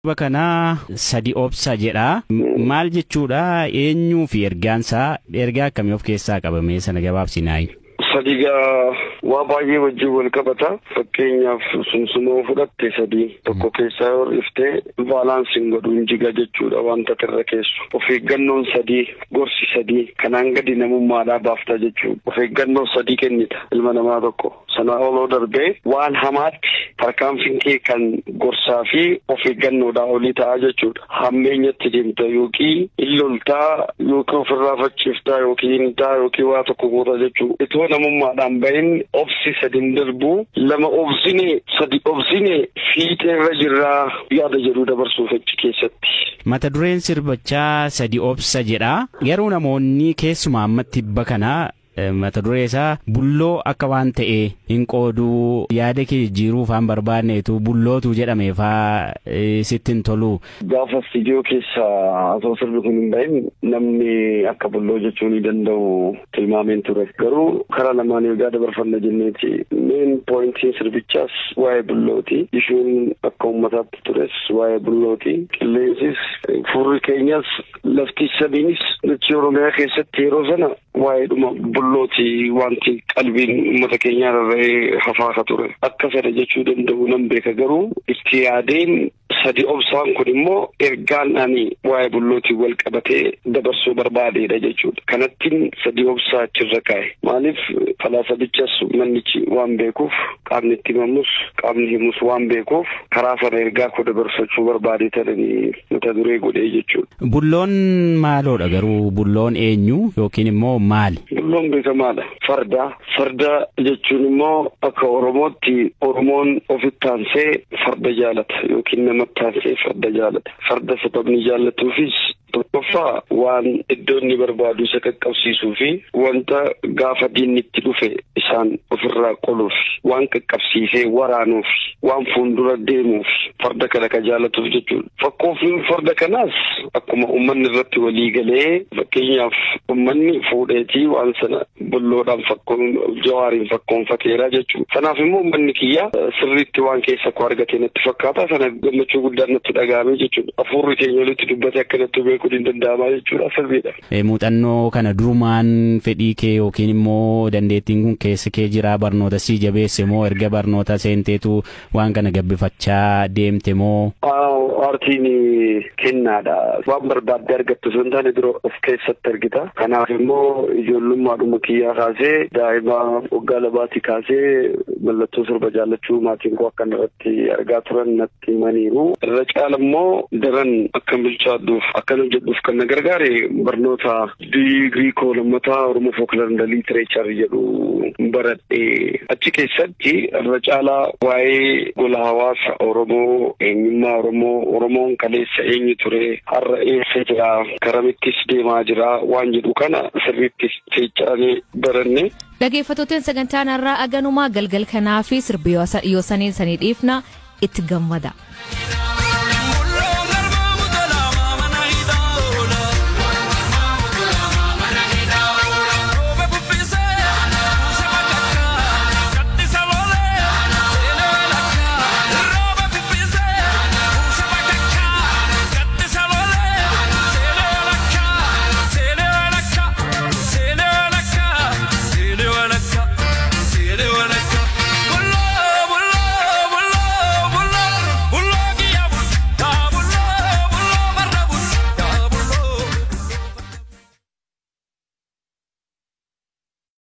Sirba kanaa "Sadi Obsa" jedha. Maal jechuudha? Eenyuu fi ergaansaa ergaa akkamii of keessaa qabame sana gabaabsinaayi? Sadigaa waa baay'ee wajjin wal qabata. Fakkeenyaaf, sumsumoo fudhatte, sadii tokko keessaa yoo dhiftee baalaansiin godhuun jiga jechuudha wanta irra keessu. Of eeggannoon sadii, gorsi sadii kanaan gadi namummaadhaa baafta jechuudha. Of eeggannoo sadii kennita ilma namaa tokko. Sana oloo darbee waan hamaatti tarkaanfiin kee kan gorsaa fi of eeggannoodhaa olii ta'a jechuudha. Hammeenyatti deemta yookiin illoltaa yookiin ofirraa facciftaa yookiin himtaa yookiin waa tokko goota jechuudha. Itoo namummaadhaan bahin obsi sadin darbuu, lama obsine, sadi obsine, fiixeerra jirraa yaada jedhu dabarsuuf achi keessatti. Mata dureen sirbichaa "Sadi Obsa" jedha. Garuu namoonni keessumaa ammatti tibba kana mata duree isaa bulloo akka waan ta'e hin qooduu, yaada kee jijjiiruu faan barbaanneetu bullootu jedhame faa sitti hin tolu. Gaafa istiidiyoo keessa osoo sirbi kun hin bahin namni akka bulloo jechuu ni danda'u tilmaameen ture. Garuu karaa lamaan ergaa dabarfanna jenneeti. Main pointiin sirbichaas waa'ee bullooti. Ishuun akka uummataatti tures waa'ee bullooti. Qilleensis, furri keenyas, lafti sadiinis dachee Oromiyaa keessatti yeroo sana waa'eedhuma bullooti wanti qalbiin uummata keenyaa rarra'ee hafaa ture. Akka sana jechuu danda'u nan beeka, garuu itti yaadeen sadi obsaan kun immoo ergaan ani waa'ee bullootiin wal qabatee dabarsuu barbaadeedha jechuudha. Kanattiin sadi obsaa achirra kaa'e. Maaliif, falaasabichas mannichi waan beekuuf, qaamni itti himamus qaamni himus waan beekuuf, karaa sana ergaa koo dabarsachuu barbaade tananii mata duree godhee jechuudha. Bulloon maaloodha garuu? Bulloon eenyu yookiin immoo maali? Bulloon beekamaadha. Farda. Farda jechuun immoo akka Oromootti Oromoon ofitti aansee farda jaalata yookiin namatti aansee farda jaalata. Farda sababni jaallatuufis tokkoffaa waan iddoo inni barbaadu isa qaqqabsiisuu fi wanta gaafa diinni itti dhufe isaan ofirraa qoluuf, waan qaqqabsiisee waraanuuf, waan fuuldura deemuuf farda kana ka jaalatuuf jechuudha. Fakkoofiin farda kanaas akkuma uummanni irratti walii galee, fakkeenyaaf uummanni fuudheetii waan sana bulloodhaan fakkoon jawaariin fakkoonfateera jechuudha. Kanaaf immoo uummanni kiyya sirriitti waan keessa koo argate natti fakkaata, sana gammachuu guddaan natti dhaga'ame jechuudha. Hafuurri keenya walitti dubbate akka natti beekuun hin danda'amaa jechuudha, sirriidha. Muuxannoo kana durumaan fedhii kee yookiin immoo dandeettiin kun keessa kee jira, barnoota sii jabeesse moo erga barnoota seenteetu waan kana gabbifachaa deemte moo? Aartiin kennaadha. Waan barbaadde argattu osoo hin taane dura of keessatti argita. Kanaaf immoo ijoollummaadhuma kiyyaa kaasee, daa'ima waggaa 2tii kaasee, mallattoo sirba jaallachuu maatiin koo akkan irratti argaa turan natti himaniiru. Irra caala immoo daran akkan bilchaadhuuf, akkan hojjedhuuf kan na gargaare barnoota digirii koo lammataa Oromoo Folklore and Literature jedhu baradhe. Achi keessatti irra caalaa waa'ee gola hawaasa Oromoo, eenyummaa Oromoo, Oromoon kaleessa eenyu ture, har'a eessa jira, karamittis deemaa jira waan jedhu kana sirriitti seecca'anii baranne. Dhaggeeffattooteen, sagantaan har'aa aganumaa galgal kanaa fi sirbi yoo saniin sanii dhiifna, itti gammada.